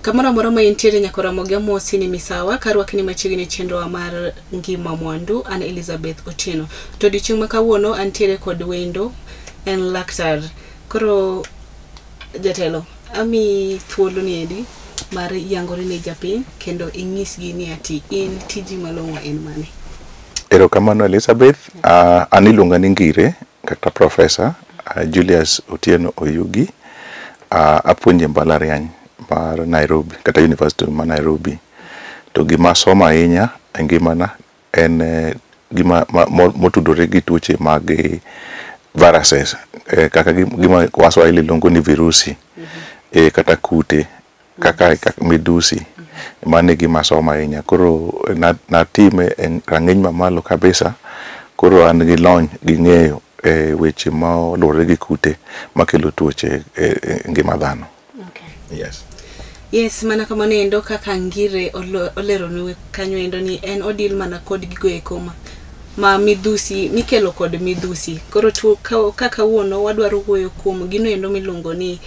Kamoro amora ma intiere nyaka Ramogi amosi ni misawa karwakni machiegni chenrowa mar ngima mwandu. An Elizabeth Otieno. To odiochieng' ma kawuono antiere kod wendo en laktar. Koro jatelo, ami thuolo ni endi mar yangori ne japiny kendo inyisgi ni ati in tiji malong'o en mane. Erokamano Elizabeth. An iluonga ni Ngire kata Professor Julius Otieno Oyugi. Apuonjo e mbalariany mar Nairobi kata University ma Nairobi. To gima asomo ahinya e ngimana en gima motudore gi tuoche mag viruses, kaka gima Waswahili luongo ni virusi, kata kute kaka midusi. Mano e gima asomo ahinya. Koro natime e rang'iny mamalo kabisa. Koro an gi lony gi ng'eyo e weche ma oluwore gi kute makelo tuoche e ngima dhano. Okay. Yes. Yes, mana kamano endo kaka Ngire oleronu kanyo endo ni en odil mana kod gigo eko ma midhusi mikelo kod midhusi. Koro tuo ka kawuono wadwaro wuoyo kuom gino endo miluongo ni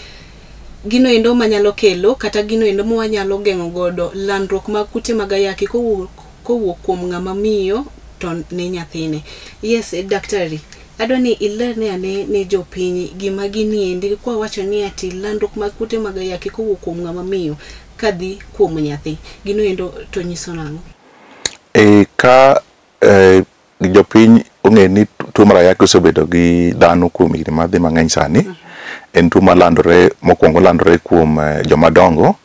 gino endo manyalo kelo kata gino endo mwanyalo geng'o godo landruok mag kute mag ayaki kowuok kuom ng'ama miyo to ne nyathine. Yes, daktari, adwa ni ilerne ane ne jopiny gima gini endi kwa wacho ni ati landruok mag kute mag ayaki kowuok kuom ng'ama miyo kadhi kuom nyathi. Gino endo to nyiso nang'o? Ka jopiny ong'e ni tuo mar ayaki osebedo gi dhano kuom higni madhi mang'eny sani. En tuo malandore, mokwongo landore kuom joma dongo,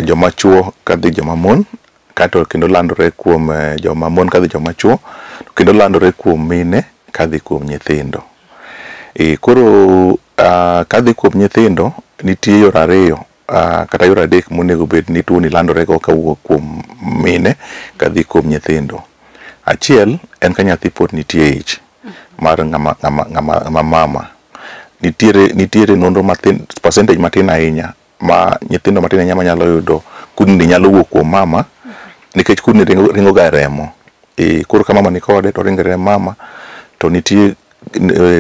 joma chuo kadhi joma mon, kato kendo landore kuom joma mon kadhi joma chuo, kendo landore kuom mine kadhi kuom nyithindo. Koro kadhi kuom nyithindo, nitie yore ariyo kata yore adek monego bed ni tuoni landore go kawuok kuom mine kadhi kuom nyithindo. Achiel en ka nyathi pod nitie e ich mar ng'ama mama. Nitiere nonro mathin, percentage matin ahinya ma nyithindo matin ahinya manyalo yudo kudni nyalo wuok kuom mama nikech kudni ringo ga e remo. Koro ka mama ni kode to ringo e remb mama, to nitie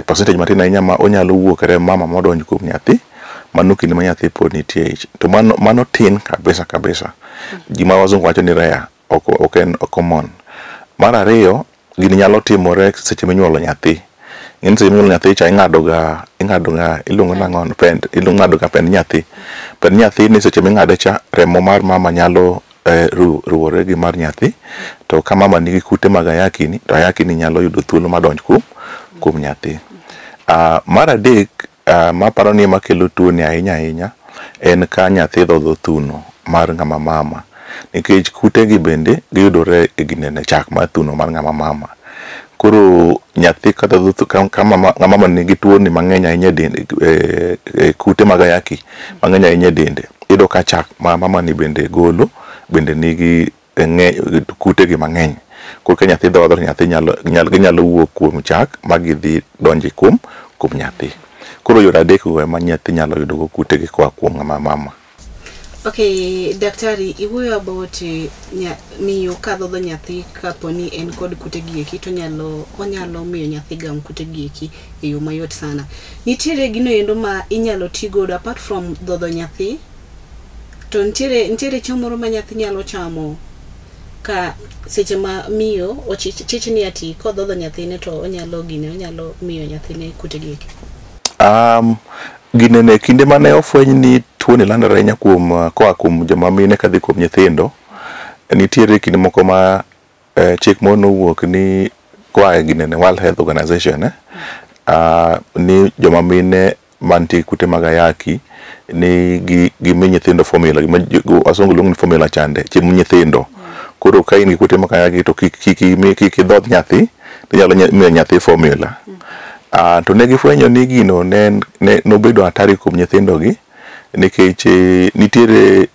percentage matin ahinya ma onyalo wuok e remb mama modonj kuom nyathi mano kinde ma nyathi pod nitie e ich. To mano tin kabisa kabisa. Gima wazungu wacho ni rare, ok en common. Mar ariyo, gini nyalo timore seche minyuolo nyathi. Ing'eni seche minyuolo nyathi cha ing'ado ga iluongo nang'o, pend, ing'ado ga pend nyathi. Pend nyathi ni seche ming'ade cha, remo mar mama nyalo ruwore gi mar nyathi. To ka mama nigi kute mag ayaki ni, to ayaki ni nyalo yudo thuolo madonj kuom nyathi. Mar adek, maparo ni ema kelo tuo ni ahinya ahinya, en ka nyathi dhodho thuno mar ng'ama mama. Nikech kute gi bende giyudore e ginene chak mar thuno mar ng'ama mama. Koro nyathi kata ka ng'ama mama nigi tuo ni mang'eny ahinya e dende, kute mag ayaki mang'eny ahinya e dende, iyudo ka chak ma mama ni bende golo bende nigi kute gi mang'eny. Koro ka nyathi dhodho to nyathi ginyalo wuok kuom chak ma gidhi donjo kuom nyathi. Koro yore adek go ema nyathi nyalo yudo go kute gi koa kuom ng'ama mama. Okay, daktari, iwuoyo about miyo ka dhodho nyathi kapo ni en kod kute gi eki to onyalo miyo nyathi gam kute gi eki e yo mayot sana. Nitiere gino endo ma inyalo ti godo apart from dhodho nyathi? To nitiere chiemo moro ma nyathi nyalo chamo ka seche ma miyo ochich chich ni ati kodhodho nyathine to onyalo gine onyalo miyo nyathine kute gi eki? Ginene kinde mane ofweny ni tuoni landore ahinya kuom koa kuom joma mine kadhi kuom nyithindo, nitiere kinde moko ma chik moro nowuok ni koa e ginene World Health Organization, ni joma mine mantie gi kute mag ayaki ni gimi nyithindo formula, gima wasungu luongo ni formula chande, chiemb nyithindo. Koro ka in gi kute mag ayaki to kik idhodh nyathi, tinyalo miyo nyathi formula. To ne gifwenyo ni gino ne nobedo hatari kuom nyithindo gi nikech nitiere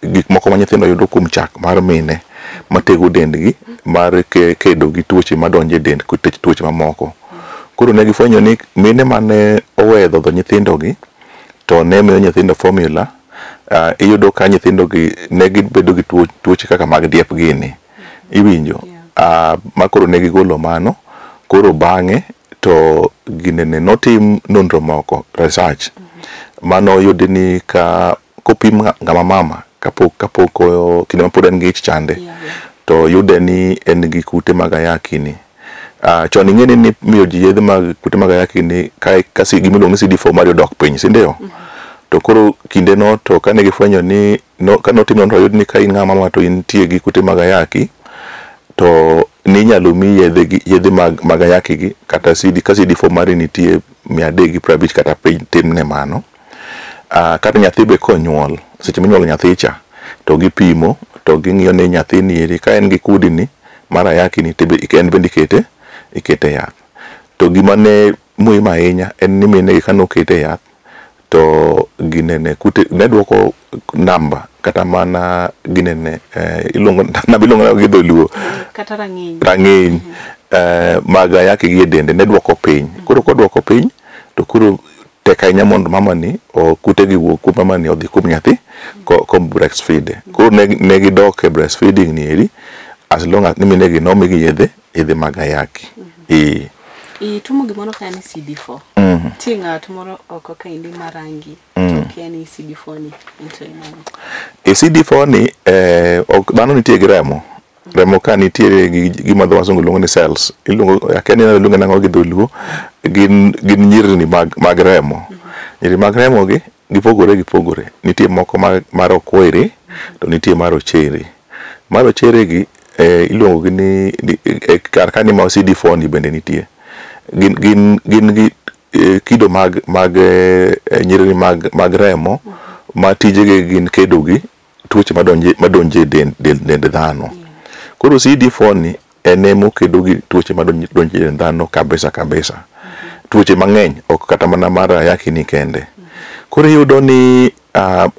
gik moko ma nyithindo yudo kuom chak mar mine matego dendgi mar kedo gi tuoche madonjo e dend, tuoche mamoko. Koro ne gifwenyo ni mine mane owe dhodho nyithindo gi to ne miyo nyithindo formula, iyudo ka nyithindo gi ne gibedo gi tuoche kaka mag diep gini. Iwinjo? Ma koro ne gigolo mano. Koro bang'e to ginene notim nonro moko, research, manoyudi ni ka kopim ng'ama mama kapok kinde ma pod en gi ich chande to yude ni en gi kute mag ayaki ni. Chon ing'e ni miyo ji yedhe mag kute mag ayaki ni ka gima iluongo ni CD4 mari odok piny, si ndio? To koro kinde no to kane gifwenyo ni kane otim nonro oyud ni ka in ng'ama mama to intie gi kute mag ayaki to ninyalo mi yedhe mag ayaki gi kata ka CD4 mari nitie 350 kata piny timne mano. Kata nyathi be konyuol, seche minyuolo nyathi cha to gipimo to ging'iyo ni nyathi ni eri ka en gi kudni mar ayaki ni to en bende ikete yath. To gima ne muhimu ahinya en ni mine gi kane okete yath to ginene kute ne duoko namba kata mana ginene iluongo namba iluongo gi dholuo kata rang'iny rang'iny mag ayaki gi e dende ne duoko piny. Koro koduoko piny to koro tek ahinya mondo mama ni kute gi wuok kuom mama ni odhi kuom nyathi ko breastfeed. Koro ne gidok e breastfeeding ni eri as long as ni mine gi nomigi yedhe mag ayaki. Itumo gimoro ka ni CD4. Nitie ng'at moro oko kaendi marangi to kia ni CD4 ni ento en ang'o? E CD4 ni ok dhano nitie gi remo. Remo ka nitiere gi gima dho wasungu luongo ni cells. Iluongo akia ni iluonge nang'o gi dholuo. Gin nyirni mag remo. Nyirni mag remo gi gipogore. Nitie moko mar okwere to nitie mar ochere. Mar ochere gi iluongo gi ni kar ka ni ma CD4 ni bende nitie. Gin gi kido mag nyirni mag remo ma tijegi gin kedo gi tuoche madonje dend dhano. Koro CD4 ni en ema okedo gi tuoche madonje dend dhano kabisa kabisa. Tuoche mang'eny ok kata mana mar ayaki ni kende. Koro iyudo ni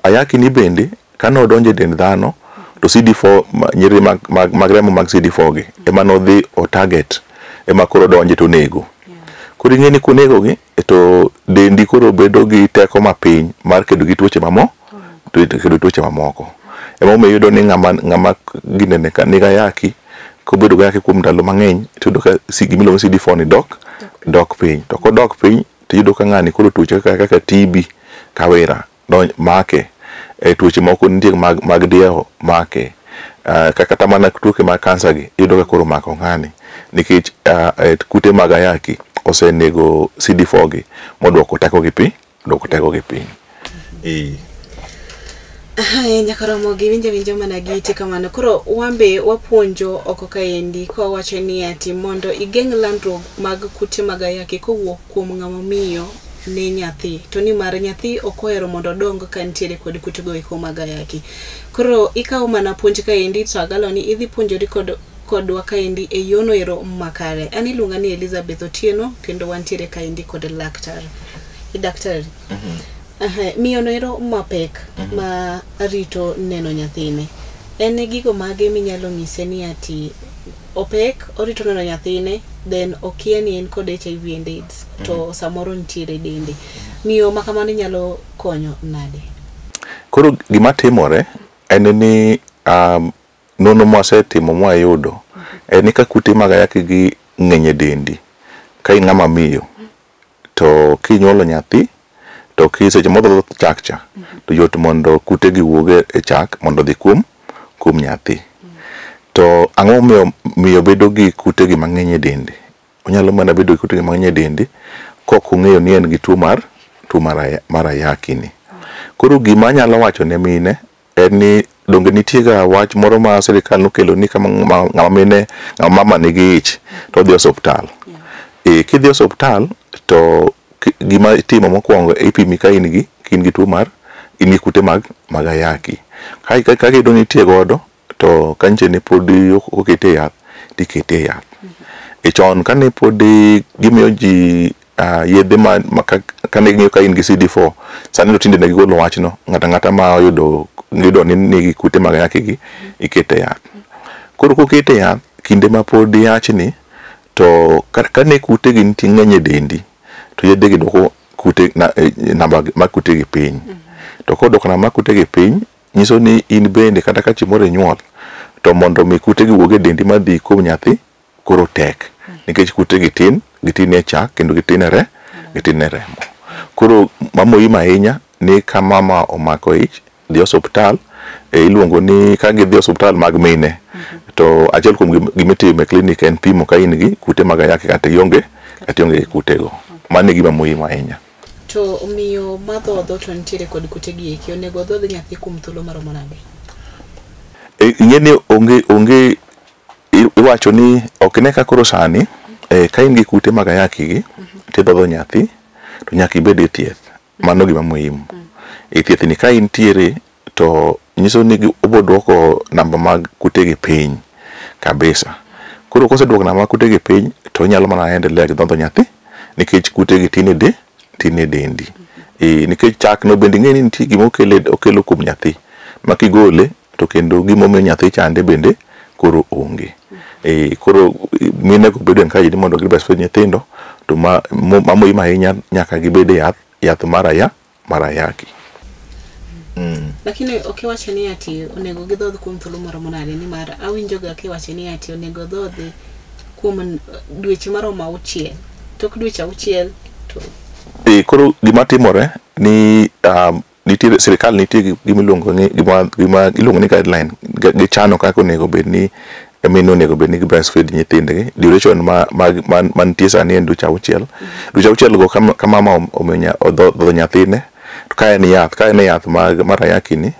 ayaki ni bende kane odonjo e dend dhano to CD4 nyirni mag remo mag CD4 gi ema nodhi o target ema koro donje to nego. Koro ing'e ni konego gi to dendi koro bedo gi teko mapiny mar kedo gi tuoche mamoko to kedo tuoche mamoko. Ema omiyo iyudo ni ng'ama ginene ka nigi ayaki kobedo gi ayaki kuom ndalo mang'eny to iyudo ka gima iluongo ni CD4 ni dok piny. To kodok piny to iyudo ka ng'ani koro tuoche kaka TB kawera make, tuoche moko nitie mag diewo make, kata mana tuoche mag kansa gi iyudo ka koro mako ng'ani nikech kute mag ayaki osenego CD4 gi moduoko teko gi piny, Nyaka romo gi winjo mana gi iti kamano. Koro wambe wapuonjo oko kaendi kwa wacho ni ati mondo igeng' landruok mag kute mag ayaki kowuok kuom ng'ama miyo ne nyathi, to nimar nyathi ok ohero mondo odong ka nitiere kod kutego eko mag ayaki. Koro ikawo mana puonj kaendi to agalo ni idhi puonjori kodwa kaendi e yono ero makare. An iluonga ni Elizabeth Otieno kendo wantiere kaendi kod laktar. Daktari. Miyo no ero mapek ma rito neno nyathine. En gigo mage minyalo nyise ni ati opek orito neno nyathine then okia ni en kod HIV and AIDS to samoro nitiere dende. Miyo ma kamano inyalo konyo nade? Koro gima timore en ni nonro mwasetimo mwayudo en ni ka kute mag ayaki gi ng'eny e dendi ka in ng'ama miyo to kinyuolo nyathi to seche modho chak cha to yot mondo kute gi wuog e chak mondo odhi kuom nyathi. To ang'o momiyo miyo bedo gi kute gi mang'eny e dende? Onyalo mana bedo gi kute gi mang'eny e dende kok ong'eyo ni en gi tuo mar ayaki ni. Koro gima anyalo wacho ne mine en ni donge nitie ga wach moro ma sirikal nokelo ni kama ng'ama mine ng'ama mama nigi ich to odhi osuptal. Kidhi osuptal to gima itimo mokwongo ipimi ka in gi tuo mar in gi kute mag ayaki. Ka giyudo ni nitie godo to kanche ne pod okete yath tikete yath. E chon kane pod gimiyo ji yedhe ma kane ging'iyo ka in gi CD4 sani to tinde ne gigolo wachno ng'ato ang'ata ma oyudo ni nigi kute mag ayaki gi ikete yath. Koro kokete yath kinde ma pod yachni to kane kute gi nitie ng'eny e dendi to yedhe gi duoko kute namba mag kute gi piny. To kodwoko namba mag kute gi piny nyiso ni in bende kata ka chieng' moro inyuol to mondo mi kute gi wuog e dendi madhi kuom nyathi koro tek nikech kute gi tin gitin e chak kendo gitin e remo. Koro ma muhimu ahinya ni ka mama omako ich dhi osuptal. Iluongo ni ka gidhi osuptal mag mine to achiel kuom gimitimo e klinik en pimo ka in gi kute mag ayaki kata ionge gi kutego. Mano e gima muhimu ahinya. To miyo madhodho to nitiere kod kute gi eki, onego odhodh nyathi kuom thuolo maromo nade? Ing'e ni onge iwacho ni ok ine ka koro sani ka in gi kute mag ayaki gi tidhodho nyathi to nyaka ibed e thieth. Mano gima muhimu. E thieth ni ka intiere to nyiso ni obo duoko namba mag kute gi piny kabisa. Koro koseduoko namba mag kute gi piny to inyalo mana endelea gi dhodho nyathi nikech kute gi tin e dendi. Nikech chak no bende ing'e ni nitie gima okelo kuom nyathi ma kigole to kendo gimomiyo nyathi chande bende koro onge. Koro mine go bedo encouraged mondo gi breastfeed nyithindo to ma muhimu ahinya nyaka gibed e yath mar ayaki. Lakini ok iwacho ni ati onego gidhodh kuom thuolo maromo nade, nimar awinjo ga kiwacho ni ati onego dhodhi kuom dweche maromo 6. Tok dweche 6 to koro gima timore ni nitie sirikal nitie gima iluongo ni gima iluongo ni guideline gichano kaka onego bed ni mine onego bed ni gi breastfeed nyithindgi. Duration ma mantie sani en dweche 6. Dweche 6 go ka mama omiyo odhodho nyathine ka en yath mar ayaki ni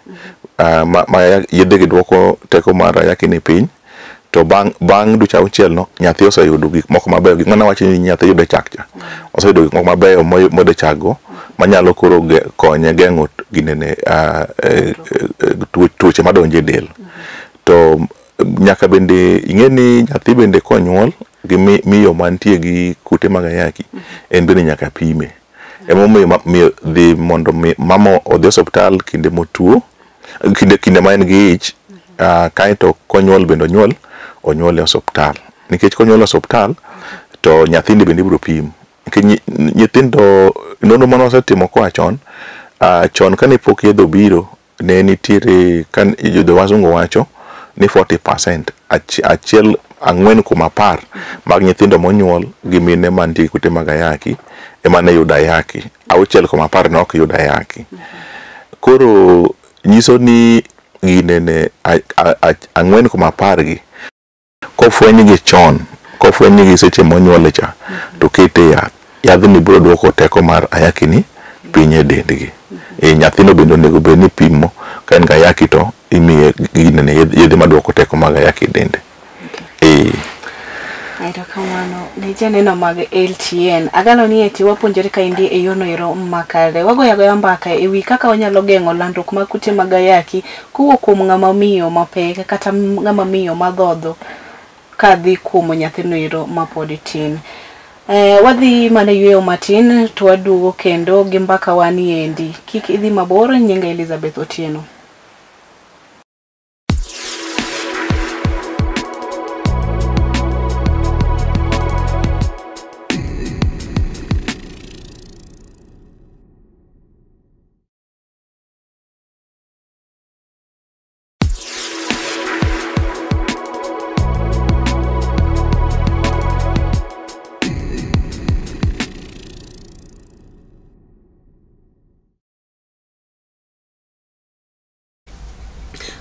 ma yedhe gi duoko teko mar ayaki ni piny, to bang' dweche 6 no nyathi oseyudo gik moko mabeyo. Gik mana wacho ni nyathi yudo chak cha oseyudo gik moko mabeyo moyudo chak go manyalo koro konye geng'o ginene tuoche madonjo e del. To nyaka bende ing'e ni nyathi bende konyuol gi miyo mantie gi kute mag ayaki en bende nyaka pime. Emomiyo dhi mondo mama odhi osuptal kinde motuo, kinde ma en gi ich, kaeto konyuol bende onyuol e osuptal. Nikech konyuol e osuptal to nyathini bende ibiro pim. Nikech nyithindo nonro mane wasetimo koa chon, chon kane pok yedhe obiro ne nitiere jo wazungu wacho ni 40% achiel 4 kuom 10 mag nyithindo monyuol gi mine mantie gi kute mag ayaki ema ne yudo ayaki, 6 kuom 10 ne ok yud ayaki. Koro nyiso ni ginene 4 kuom 10 gi kofwenygi chon, kofwenygi seche monyuole cha to kete yath, yadhni biro duoko teko mar ayaki ni piny e dendgi. Nyathino bende onego bed ni pimo ka en gi ayaki to imiye ginene yedhe maduoko teko mag ayaki e dende. Erokamano ne janeno mag LTN. Agalo ni eti wapuonjore kaendi e yorno ero makare. Wagoyo agoya mbaka e wi kaka wanyalo geng'o landruok mag kute mag ayaki kowuok kuom ng'ama miyo mapek kata ng'ama miyo madhodho kadhi kuom nyathino ero mapod tin. Wadhi mana yweyo matin to waduogo kendo gi mbaka wani endi. Kik idhi mabor, nyinga Elizabeth Otieno.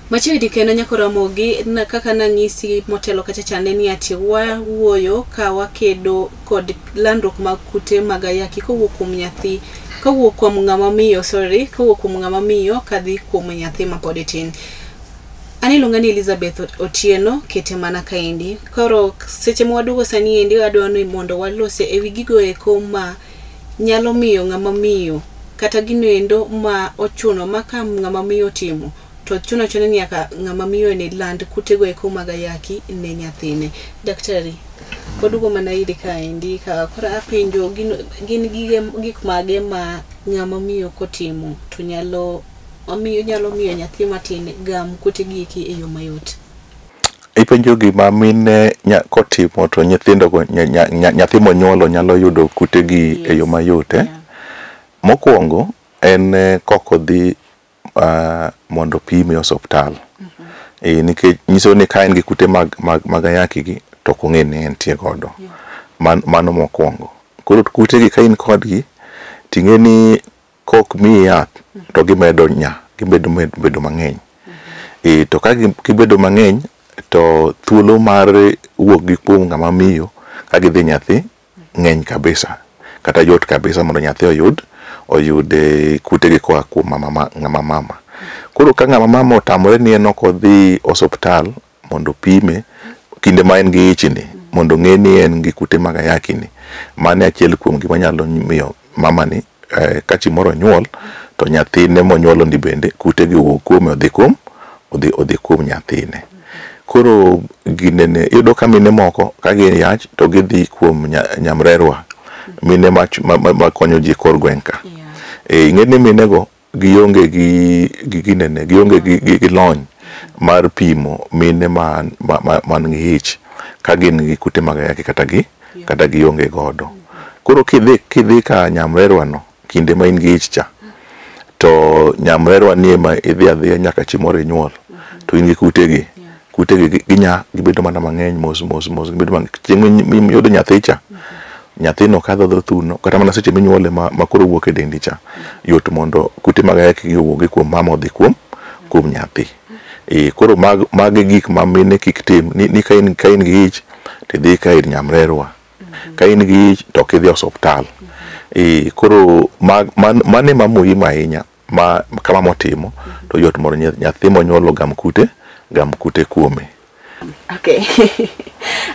Machiegni kendo nyako Ramogi, kaka nanyisi motelo kacha chande ni ati wawuoyo ka wakedo kod landruok mag kute mag ayaki kowuok kuom nyathi, kowuok kuom ng'ama miyo, sorry, kowuok kuom ng'ama miyo kadhi kuom nyathi mapod tin. An iluonga ni Elizabeth Otieno, kete mana kaendi. Koro seche ma waduogo sani endi adwa ni mondo walose ewi gigo eko ma nyalo miyo ng'ama miyo kata gino endo ma ochuno ma ka ng'ama miyo timo to chuno achuna ni nyaka ng'ama miyo ni land kutego eko mag ayaki ne nyathine. Daktari, waduogo mana iri kaendi ka koro apenjo gin gik mage ma ng'ama miyo kotimo to nyalo nyalo miyo nyathi matin gam kute gi eki e yo mayot. Ipenjo gima mine kotimo to nyithindo go nyathi monyuolo nyalo yudo kute gi e yo mayot. Mokwongo en kok odhi mondo pime e osuptal. Nikech nyiso ni ka en gi kute mag ayaki gi to ok ong'e ni entie godo. Mano mokwongo. Koro kute gi ka in kodgi ting'e ni kok miyi yath to gimedo nya. gibedo bedo mang'eny. To ka gibedo mang'eny to thuolo mar wuok gi kuom ng'ama miyo ka gidhi nyathi ng'eny kabisa kata yot kabisa mondo nyathi oyud kutegi koa kuom ng'ama mama. Koro ka ng'ama mama otamore ni en ok odhi osuptal mondo opime kinde ma en gi ich ni mondo ong'e ni en gi kute mag ayaki ni, mano e achiel kuom gima nyalo miyo mama ni ka chieng' moro onyuol to nyathine monyuolo ni bende kutegi owuok kuome odhi kuom nyathine. Koro ginene iyudo ka mine moko ka gin yach to gidhi kuom nyamrerwa, mine makonyo ji kor gweng' ka. Ing'e ni mine go gionge gi ginene, gionge gi lony mar pimo mine man gi ich ka gin gi kute mag ayaki kata gionge godo. Koro kidhi ka nyamrerwa no kinde ma in gi ich cha, to nyamrerwa ni ema idhi adhiya nyaka chieng' moro inyuol to in gi kutegi. Kutegi ginya gibedo mana mang'eny mos mos mos, gibedo mang'eny. Chieng' miyudo nyathi cha, nyathino kadho dho thuno kata mana seche minyuole ma koro wuok e dendi cha, yot mondo kute mag ayaki gi owuogi kuom mama odhi kuom nyathi. Koro magi gik ma mine kik tim ni ka in gi ich tidhi ka ir nyamrerwa, ka in gi ich to ok idhi osuptal. Koro mano ema muhimu ahinya ma kama motimo to yot mondo nyathi monyuol ogam kute kuome. Okay.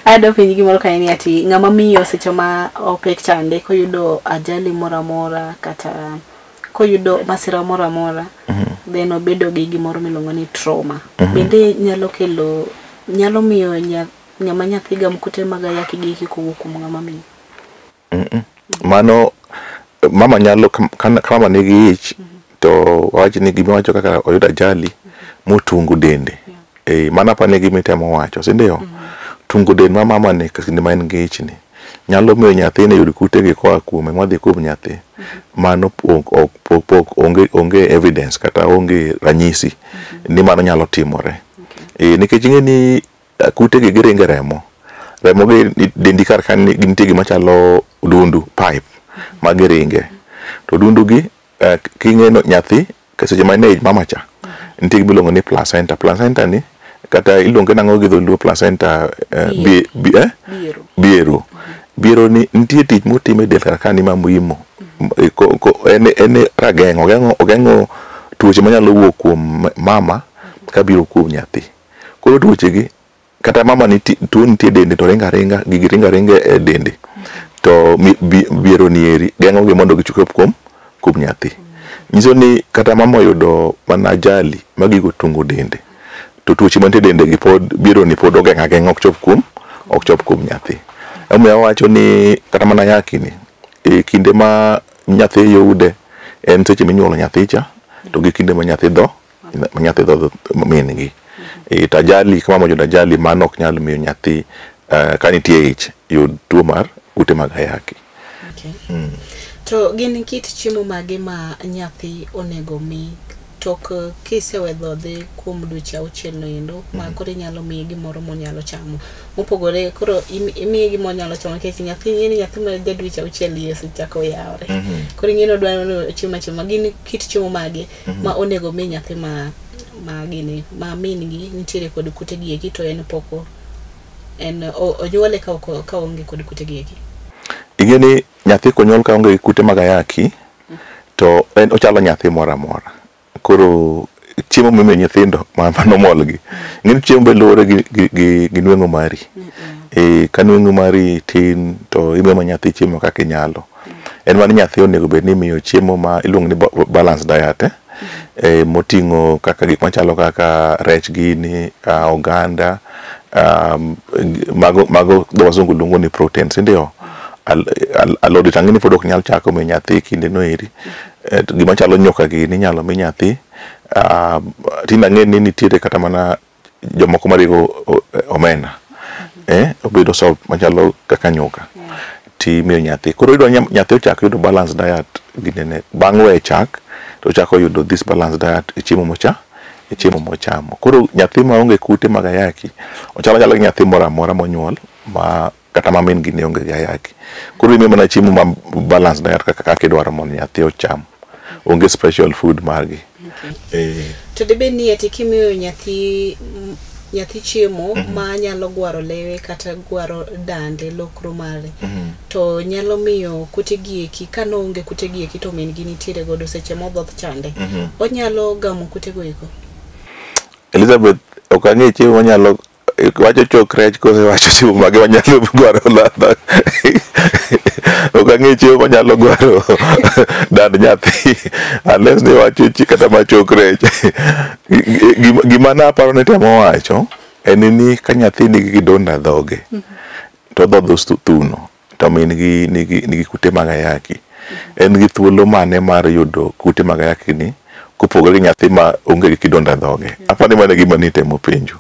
Adwa penji gimoro kanyo ni ati ng'ama miyo seche ma opek chande koyudo ajali moro amora kata koyudo masira moro amora, then obedo gi gimoro miluongo ni trauma. Bende nyalo kelo, nyalo miyo ng'ama nyathi gam kute mag ayaki gi eki kowuok kuom ng'ama miyo? Mano mama nyalo ka mama nigi ich to wawach ni gima wacho kaka oyudo ajali motungo dende. Mano apani gima itemo wacho, si ndio? Tungo del ma mama ni kinde ma en gi ich ni nyalo miyo nyathine yud kutegi koa kuome madhi kuom nyathi. Mano pok onge evidence kata onge ranyisi ni mano nyalo timore. Nikech ing'e ni kutegi giringo e remo. Remo gi dendi kar ka nitie gima chalo odundu, pipe ma giringe. To odundu gi king'eno nyathi seche ma en e ich mama cha nitie gima iluongo ni placenta. Placenta ni kata iluonge nang'o gi dholuo placenta? Biero. Biero ni nitie tich motimo e del kar ka ni ma muhimu. En rageng', ogeng'o tuoche manyalo wuok kuom mama kabiro kuom nyathi. Koro tuoche gi kata mama nitie tuo nitie e dende to ringo aringa, gigi ringo aringa e dende. To biero ni eri geng'o gi mondo gichop kuom nyathi. Nyiso ni kata mama oyudo mana ajali ma gigo tungo dende, to tuoche mantie e dende gi pod biero ni pod ogeng'o ageng'a ok chop kuom nyathi. Emomiyo awacho ni kata mana ayaki ni e kinde ma nyathi yude en seche minyuolo nyathi cha to gi kinde ma nyathi dho min gi. To ajali ka mama oyudo ajali mano ok nyal miyo nyathi ka nitie ich yud tuo mar kute mag ayaki. To gin kit chiemo mage ma nyathi onego mi tok kisewe dhodhe kuom dweche auchiel no endo ma koro inyalo miye gimoro monyalo chamo mopogore? Koro imiye gima onyalo chamo nikech nyathi ing'e ni nyathi ma ja dweche auchiel iye osechako yawore. Koro ing'e ni odwaro ni ochiem achiema. Gin kit chiemo mage ma onego mi nyathi ma gini ma min gi nitiere kod kute gi eki to en pok en onyuole ka oonge kod kute gi eki? Ing'e ni nyathi konyuol ka onge gi kute mag ayaki to en ochalo nyathi moro amora. Koro chiemo mimiyo nyithindo mano molgi. Ing'e ni chiemo be luwore gi nweng'o mari. Ka nweng'o mari tin to imiyo nyathi chiemo kaka inyalo. En mana nyathi onego bed ni imiyo chiemo ma iluongo ni balanced diet, moting'o kaka gik machalo kaka rech gini, oganda, mago dho wasungu luongo ni proteins, ndio? Alode tang'e ni pod ok nyal chako miyo nyathi kinde no eri. Gima chalo nyuka gini inyalo mi nyathi. Tinde ang'e ni nitiere kata mana jomoko marego omena. Obedo sop machalo kaka nyuka. Timiyo nyathi. Koro idwa nyathi ochak yudo balanced diet ginene. Bang' weyo chak to ochako yudo this balanced diet e chiemo mochamo. Koro nyathi maonge kute mag ayaki ochalo achala gi nyathi moro amora monyuol ma kata ma min gi ne onge gi ayaki. Koro imiyo mana chiemo ma balanced diet kaka idwaro mondo nyathi ocham. Onge special food margi. Okay. To dibed ni ati kimiyo nyathi chiemo ma nyalo gwaro lewe kata gwaro dande lokro mare, to nyalo miyo kute gi eki, ka noonge kute gi eki to min gi nitiere godo seche modhoth chande, onyalo gamo kute go eko? Elizabeth, ok ang'e chiemo manyalo wacho chok rech kose wacho chiemo mage manyalo gwaro ladha. Ok ang'e chiemo manyalo gwaro dand nyathi unless ni wacho kata machok rech. Gima naparo ni temo wacho en ni ka nyathi nigi kidonda dhoge to odhodho thuno to min gi nigi kute mag ayaki, en gi thuolo mane mar yudo kute mag ayaki ni kopogore gi nyathi ma onge gi kidonda dhoge? Aparo ni mano e gima nitemo penjo.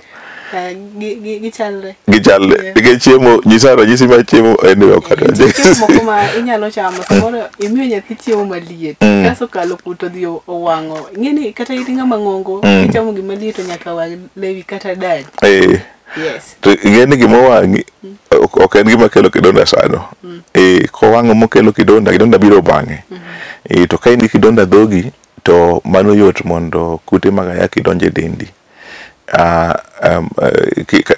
Gichalre. Gichalre. Nikech chiemo, nyisa ranyisi mar chiemo en ok Chiemo moko ma inyalo chamo, samoro imiyo nyathi chiemo maliet, kaso kalo puto dhi owang'o. Ing'eni kata in ng'ama ng'ongo, kichamo gima liet to nyaka wang' lewi kata dadi. Yes. To ing'eni gima owang'i ok en gima kelo kidonda sano. Kowang'o mokelo kidonda, kidonda biro bang'e. To ka in gi kidonda dhogi, to mano yot mondo kute mag ayaki donj e dendi.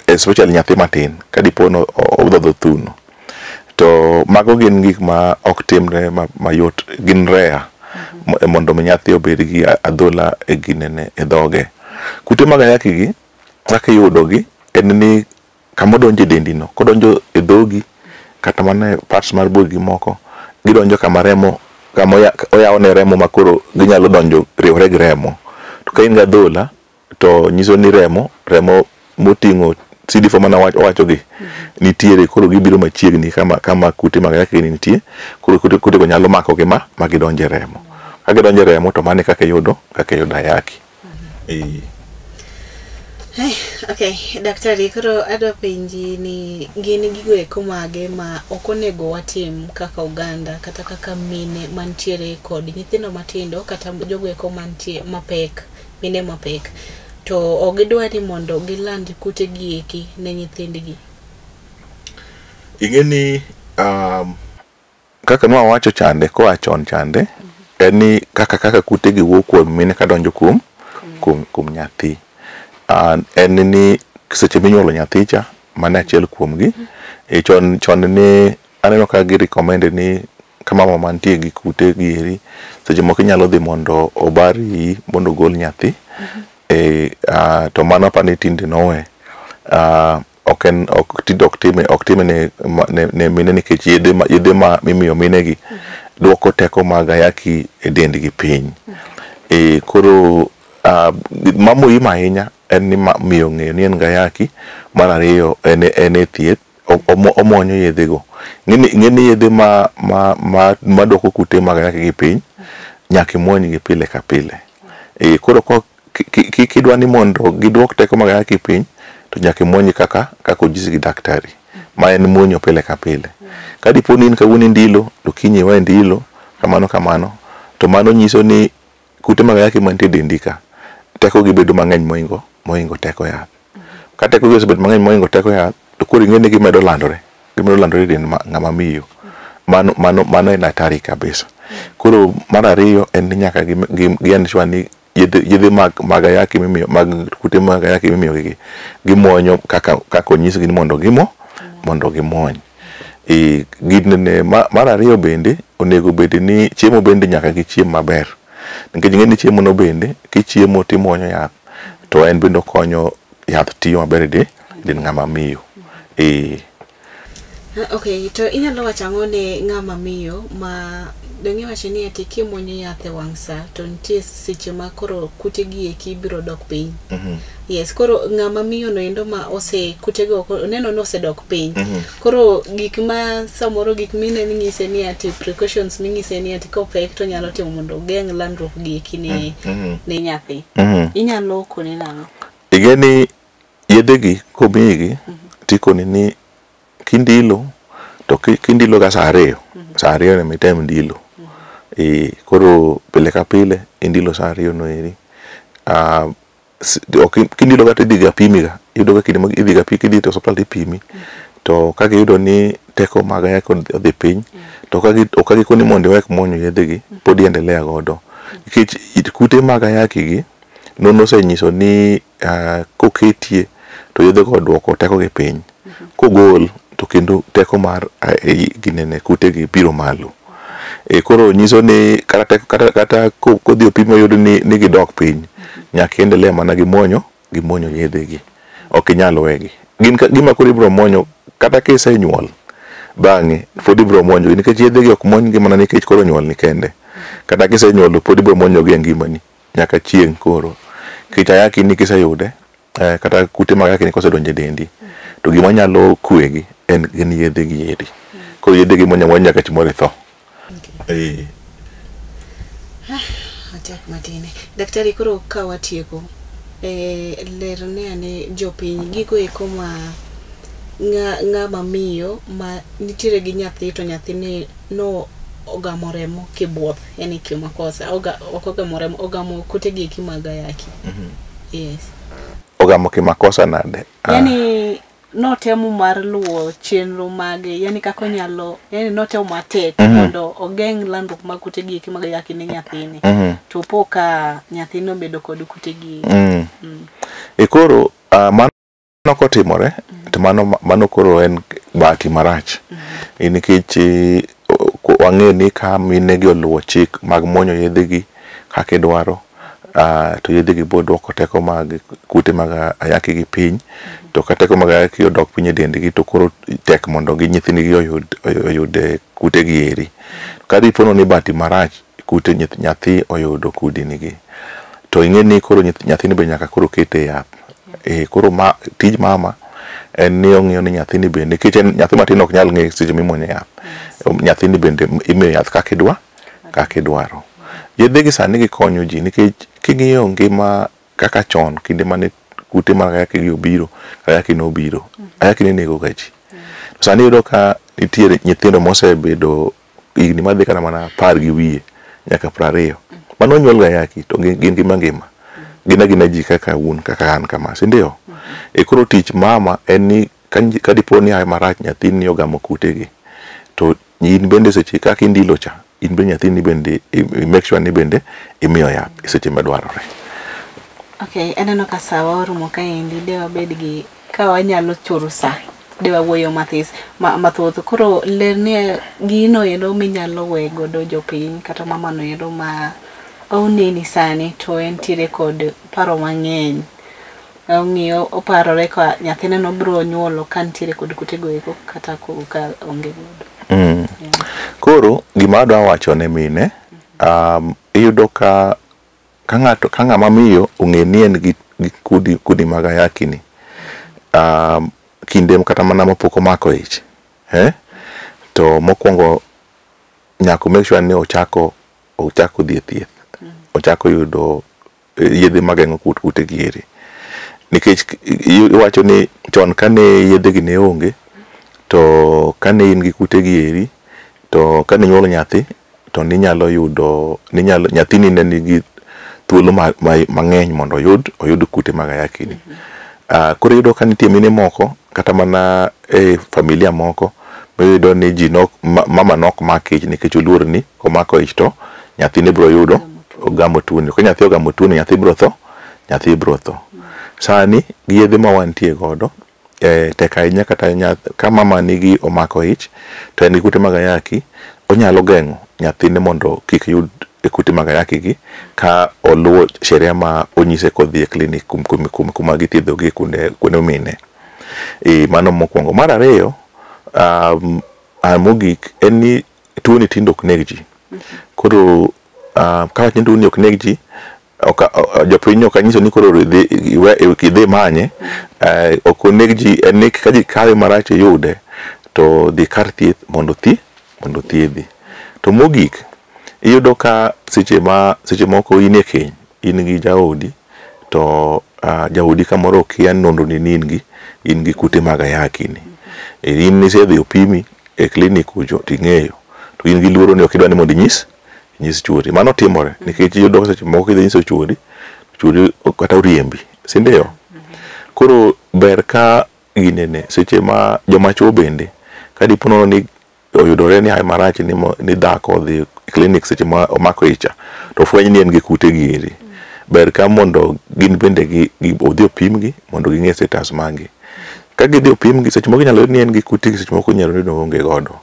Especially nyathi matin ka dipo no odhodho thuno, to mago gin gik ma ok timre mayot, gin rare mondo mi nyathi obed gi adhola e ginene e dhoge. Kute mag ayaki gi kaka iyudo gi en ni kama odonjo e dendi no, kodonjo e dhogi kata mana e parts mar bogi moko, gidonjo kama remo, kama oyawo ne remo ma koro ginyalo donjo riwre gi remo. To ka in gi adhola to nyiso ni remo moting'o CD4 mana owacho gi nitiere, koro gibiro machiegni kama kute mag ayaki nitie, koro kute go nyalo mako gi ma gidonje remo. Ka gidonje remo to mano e kaka iyudo ayaki. Okay, daktari, koro adwa penji ni gin gigo eko mage ma ok onego watim kaka oganda kata kaka mine mantiere kod nyithindo matindo kata jogo eko mantie mapek, mine mapek, to ok gidwa ni mondo giland kute gi eki ne nyithindgi? Ing'e ni kaka nwawacho chande koa chon chande, en ni kaka kute gi wuok kuom mine kadonjo kuom nyathi. En ni seche minyuolo nyathi cha, mano achiel kuom gi. Chon ni aneno ka gi recommend ni ka mama mantie gi kute gi eri, seche moko inyalo dhi mondo obar iyi mondo ogol nyathi. To mano apani ni tinde nowe. Ok en ok time ne mine nikech yedhe ma imiyo mine gi duoko teko mag ayaki e dendgi piny. Koro ma muhimu ahinya en ni miyo ng'eyo ni en gi ayaki. Mar ariyo en e thieth, omuonyo yedhe go. Ng'e ni yedhe ma duoko kute mag ayaki gi piny nyaka imuony gi pile ka pile. Koro kidwa ni mondo giduok teko mag ayaki piny, to nyaka imuony kaka onyisi gi daktari, ma en muonyo pile ka pile. Ka dipo ni in kawuono indilo, to kiny iwe ndilo, kamano, to mano nyiso ni kute mag ayaki mantie e dendi ka teko gi bedo mang'eny mohingo teko yath. Ka teko gi osebedo mang'eny mohingo teko yath, to koro ing'e ni gimedo landore e dend ng'ama miyo. Mano en hatari kabisa. Koro mar ariyo en ni nyaka gi ensure ni yedhe mag ayaki mimiyo, mag kute mag ayaki mimiyo gi gimuonyo kaka onyisgi ni mondo gimuony. Mar ariyo bende onego bed ni chiemo bende nyaka gichiem maber. Nikech ing'e ni chiemo no bende kichiemo timuonyo yath, to en bende okonyo yath tiyo maber e dend ng'ama miyo. Okay, to inyalo wacho ang'o ne ng'ama miyo ma dong' iwacho ni ati kimuonyo yath e wang' sa to nitie seche ma koro kute gi eki biro dok piny? Yes, koro ng'ama miyo no endo ma ose kutego oneno ni osedok piny. Koro gik ma samoro gik mine ming'ise ni ati precautions ming'ise ni ati kopek to nyalo timo mondo ogeng' landruok gi eki ne nyathi. Inyalo kone nang'o? Ing'e ni yedhe gi komiyigi tikoni ni kindilo to kindilo ga saa ariyo, saa ariyo ema item ndilo. Koro pile ka pile indilo saa ariyo no eri. Kindilo ga tidhi ga pimi ga, iyudo ga kinde ma idhi ga kidhi e osiptal tipimi, to ka giyudo ni teko mag ayaki odhi piny, to ok gikoni mondo iwek muonyo yedhe gi, pod iendelea godo. Nikech kute mag ayaki gi nonro osenyiso ni koketie to yedhe go duoko teko gi piny. Kogol to kendo teko mar ginene kute gi biro malo. Koro nyiso ni kata kodhi opim oyud ni gidok piny, nyaka endelea mana gi muonyo yedhe gi. Ok inyal wegi. Gin gima koro ibiro muonyo kata kisenyuol bang'e pod ibiro muonyo gi nikech yedhe gi ok muony gi mana nikech koro nyuol ni kende. Kata kisenyuolo pod ibiro muonyo gi e ngimani nyaka chieng' koro. Nikech ayaki ni kiseyude kata kute mag ayaki ni kosedonjo e dendi to gima nyalo kwegi en gin yedhe gi eri. Koro yedhe gi muonyo amuonya nyaka chieng' moro itho. Achak matin. Daktari, koro ka watieko, lerne ane jopiny gigo eko ma ng'ama miyo ma nitiere gi nyathi to nyathini no ogamo remo kibuoth, yani kimakosa, ok ogamo remo, ogamo kute gi eki mag ayaki. Yes. Ogamo kimakosa nade? Yani notemo mar luwo chenro mage, yani kaka onyalo, yani notemo matek mondo ogeng' landruok mag kute gi eki mag ayaki ne nyathini. To po ka nyathini obedo kod kute gi. Koro mano kotimore to mano koro en bahati marach. Nikech wang'eyo ni ka mine gi oluwo chik mag muonyo yedhe gi kaka idwaro, to yedhe gi biro duoko teko mag kute mag ayaki gi piny. To ka teko mag ayaki odok piny e dendgi to koro tek mondo gi nyithindgi oyud kute gi eri. Ka dipo ni bahati marach kute nyathi oyudo kudni gi, to ing'e ni koro nyathini be nyaka koro kete e yath. Koro tij mama en ni ong'iyo ni nyathini bende, nikech en nyathi matin ok nyal ng'eyo seche mimuonyo yath. Nyathini bende imiyo yath kaka idwaro. Yedhe gi sani gikonyo ji nikech king'iyo ngima kaka chon kinde mane kute mag ayaki gi obiro, ayaki nobiro, ayaki ne nego ga ji. Sani iyudo ka nitiere nyithindo mosebedo higni madhi kata mana 10 gi wiye nyaka 20. Mano onyuol ga ayaki to gin ngima ngima. Gin agina ji kaka un kaka an kama, si ndio? Koro tich mama en ni ka dipo ni ae marach nyathini ogamo kute gi, to in bende seche kaka indilo cha, in bende nyathini bende make sure ni bende imiyo yath seche madwarore. Okay, aneno ka sawa orumo kaendi, de wabed gi ka wanyalo choro sa, de wawuoyo mathis mathoth. Koro lerne gino endo minyalo we godo jopiny kata mamano endo ma oneni sani to entiere kod paro mang'eny. Ong'iyo oparore ka nyathine no biro nyuolo ka nitiere kod kutego eko kata ka onge godo. Koro gima adwa wacho ne mine, iyudo ka ng'ato ka ng'ama miyo ong'e ni en gi kudi mag ayaki ni, kinde kata mana mapok omako ich, to mokwongo nyaka make sure ni ochako dhi e thieth, ochako yudo yedhe mageng'o kute gi eri. Nikech iwacho ni chon kane yedhe gi ne onge, to kane in gi kute gi eri, to kane inyuolo nyathi to ninyalo yudo nyathini ne nigi thuolo mang'eny mondo oyud kute mag ayaki ni. Koro iyudo ka nitie mine moko kata mana e familia moko miyudo ni ji nok mama nok mak ich nikech oluor ni komako ich to nyathine biro yudo ogamo tuoni. Ka nyathi ogamo tuoni nyathi biro tho. Sani gi yedhe ma wantie godo tek ahinya kata ka mama nigi omako ich to en gi kute mag ayaki, onyalo geng'o nyathine mondo kik yud kute mag ayaki gi ka oluwo sheria ma onyise kodhi e klinik kuma githiedho gi kuonde mine. Mano mokwongo. Mar ariyo, mogik en ni tuoni tinde ok neg ji. Koro ka wach ni tuoni ok neg ji, jopiny ok anyiso ni koro idhi manye, ok oneg ji, en ni ka ji kawe marach iyude to dhi kar thieth mondo thiedhi. To mogik, iyudo ka seche moko in e keny, in gi jaodi, to jaodi kamoro okia nonro ni in gi kute mag ayaki ni. In isedhi opimi e klinik kucho ting'eyo, to in gi luoro ni ok idwa ni mondo inyis chuori. Mano timore nikech iyudo seche moko kidhi nyiso chuori, chuori kata oriembi, si ndio? Koro ber ka ginene seche ma joma chuo bende ka dipo nono ni oyudore ni hawi marach ni dhako odhi e klinik seche ma omako ich cha to fweny ni en gi kute gi eri, ber ka mondo gin bende odhi opimgi mondo ging'e status mag-gi. Ka gidhi opimgi, seche moko inyalo yud ni en gi kute gi, seche moko inyalo yudo ni oonge godo.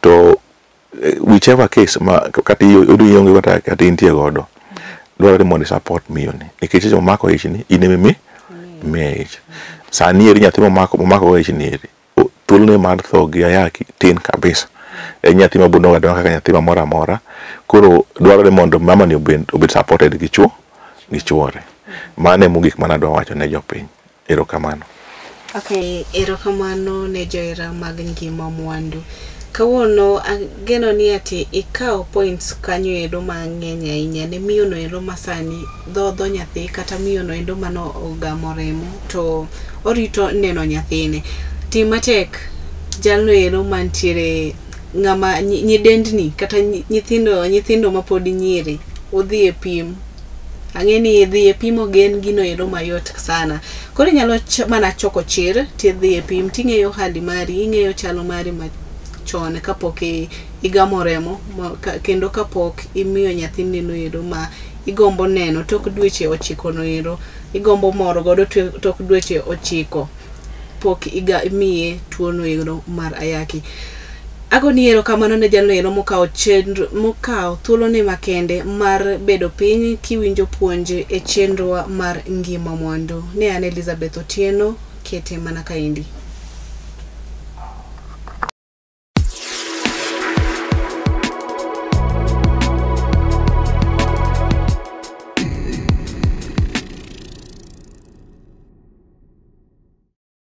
To whichever case ma kata iyudo ni ionge godo kata intie godo, dwarore mondo i support miyo ni nikech seche momako ich ni in ema imiye ich. Sani eri nyathi momako go ich ni eri, thuolone mar tho gi ayaki tin kabisa. En nyathi ma dongo adonga kaka nyathi moro amora. Koro dwarore mondo mama ni obed supported gi gi chuore. Mano e mogik mane adwa wacho ne jopiny. Erokamano. Okay, erokamano ne johera mag Ngima Mwandu. Kawuono ageno ni ati ikawo points kanyo ero mang'eny ahinya ne miyo no ero masani dhodho nyathi kata miyo no endo mano ogamo remo to orito neno nyathine. Tim matek jalno ero mantiere ng'ama nyidendni kata nyithindo mapod nyiri udhi e pim. Ang'e ni dhi e pim ogen gino ero mayot sana. Koro inyalo mana choko chir tidhi e pim ting'eyo hali mari, ing'eyo chalo mari machon kapok igamo remo kendo kapok imiyo nyathini no ero ma igombo neno tok dweche 9 no ero, igombo moro godo tok dweche 9 pok imiye tuo no ero mar ayaki. Agoni erokamano ne jalno ero mokawo thuolone makende mar bedo piny kiwinjo puonj e chenrowa mar Ngima Mwandu. Ne an Elizabeth Otieno, kete mana kaendi.